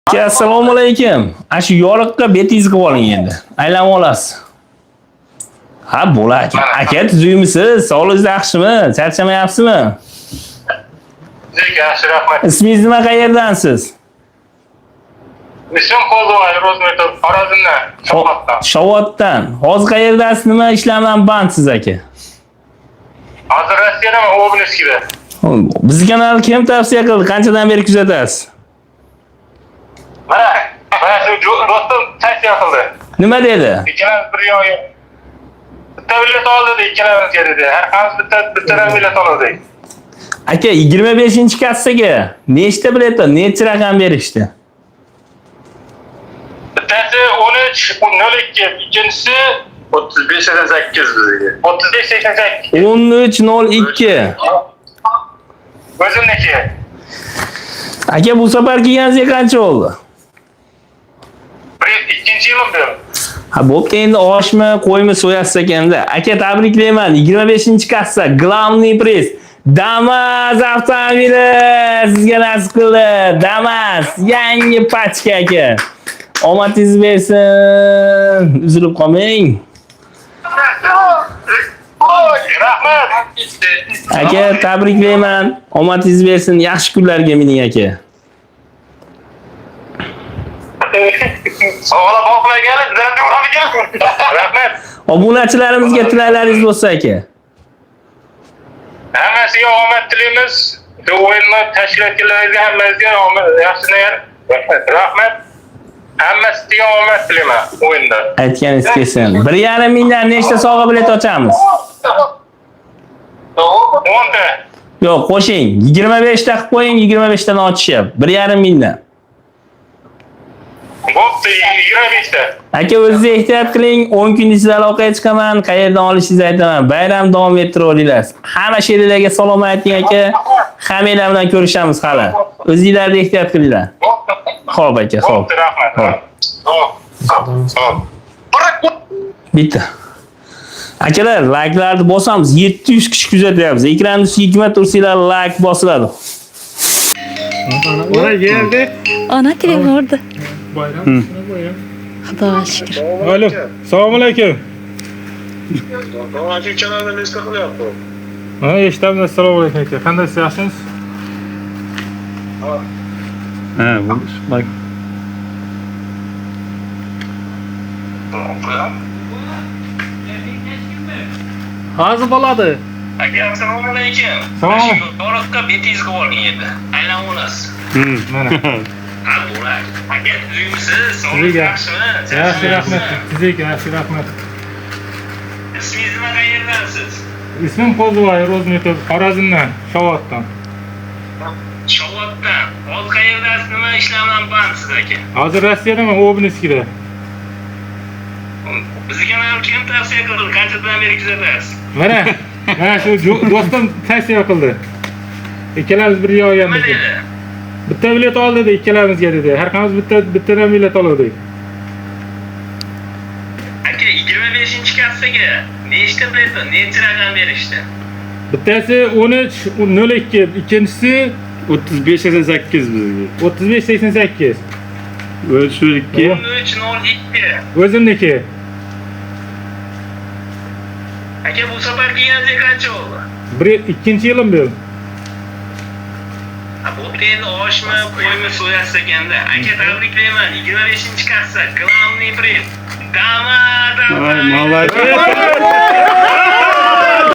Aka, assalomu alaykum. Ana shu yoriqqa betingizni qilib oling endi. Aylanib olasiz. Ha, bo'lar aka. Aka, tuzukmisiz? Sog'ligingiz yaxshimi? Charchamayapsizmi? Yaxshi, rahmat. Ismingiz nima, qayerdansiz? Ismim Qo'zivoy Ro'zmetov, Xorazmdan, Shovotdan. Shovotdan. Hozir qayerdasiz? Nima ishlar bilan bandsiz aka? Hozir Rossiyadaman, Obninskida. Bizni kanalni kim tavsiya qildi? Qanchadan beri kuzatasiz? Mana shu do'stim tavsiya qildi. Nima dedi? Ikkalamiz bir yo'lga bitta bilet oldi, ikkalamizga dedi. Har qamiz bitta bittadan bilet oldik. Aka, 25-kassaga nechta bilet bor? Necha raqam berishdi? Bittasi 13.02, ikkinchisi 35.88 bizga. 35.88. 13.02. O'zimniki. Aka, bu safar kelganingizga qancha oldi? Bir ikkinchi yilim bu. Ha, bo'pti, endi oshmi, qo'ymi so'yasiz ekanda. Aka, tabriklayman. 25-kassa, главный приз. Damas avtomobili sizga nasib qildi. Damas, yangi pachka aka. Omadingiz bersin. Uzilib qolmang. Rahmat. Aka, tabriklayman. Omadingiz bersin. Yaxshi kunlarga mining aka. Sog'la boqmagani bizlarni uramikan. Rahmat. Obunachilarimizga tilaklaringiz bo'lsa aka. Hammasiga omad tilaymiz. Bu o'yinni tashkilotchilarga hammasiga omad, yaxshi niyat. Rahmat. Hammasiga omad tilayman o'yinda. Aytganingiz kelsin. 1,5 mingdan nechta sovg'a bilet ochamiz? 10 ta. Yo'q, qo'shing. 25 ta qilib qo'ying, 25 tadan ochishyapti. 1,5 mingdan. Bo'pti, 25 ta. Aka, o'zingiz ehtiyot qiling. 10 kun ichida aloqaga chiqaman. Qayerdan olishingizni aytaman. Bayram davom ettiraveringlar. Hamma she'rlarga salom ayting aka. Hammanglar bilan ko'rishamiz hali. O'zinglarni ehtiyot qilinglar. Xo'p aka, xo'p. Bo'pti, rahmat. Xo'p. Xo'p. Xo'p. Bitta. Akalar, layklarni bosamiz. 700 kishi kuzatyapmiz. Ekranni ustiga 2 marta ursanglar layk bosiladi. Mana geldi. Ona telefon urdi. Bayram. Xudoga shukr. Alo. Assalomu alaykum. Aka kanalda nima qilyapti? Ha, eshitamiz. Assalomu alaykum aka. Qandaysiz, yaxshimisiz? Ha, bu bak. Hozir bo'ladi. Aka, assalomu alaykum. Salom. Yoriqqa betingizni qilib oling endi. Aylanib olasiz. Mana. Ha, bo'ladi. Aka, tuzukmisiz? Sog'ligingiz yaxshimi? Yaxshi, rahmat. Sizga yaxshi, rahmat. Ismingiz nima, qayerdansiz? Ismim Qo'zivoy Ro'zmetov, Xorazmdan, Shovotdan. Shovotdan. Hozir qayerdasiz? Nima ishlar bilan bandsiz aka? Hozir Rossiyadaman, Obninskida. Bizni kanalni kim tavsiya qildi? Qanchadan beri kuzatasiz? Mana shu do'stim tavsiya qildi. Ikkalamiz bir Nima yo'lganmiz. dedi? Bitta bilet oldi dedi ikkalamizga dedi. Har qamiz bitta bittadan bilet oldik. Aka, 25-kassaga nechta bilet bor? Necha raqam berishdi? Bittasi 13.02, ikkinchisi 35.88 bizga. 35.88. 32. 13.02. O'zimniki. Aka, bu safar kelganingizga qancha oldi? Bir ikkinchi yilim bu. Ha, bo'pti, endi oshmi, qo'ymi so'yasiz ekanda. Aka, tabriklayman. 25-kassa, главный приз. Damas Ay, avtomobili. молодец.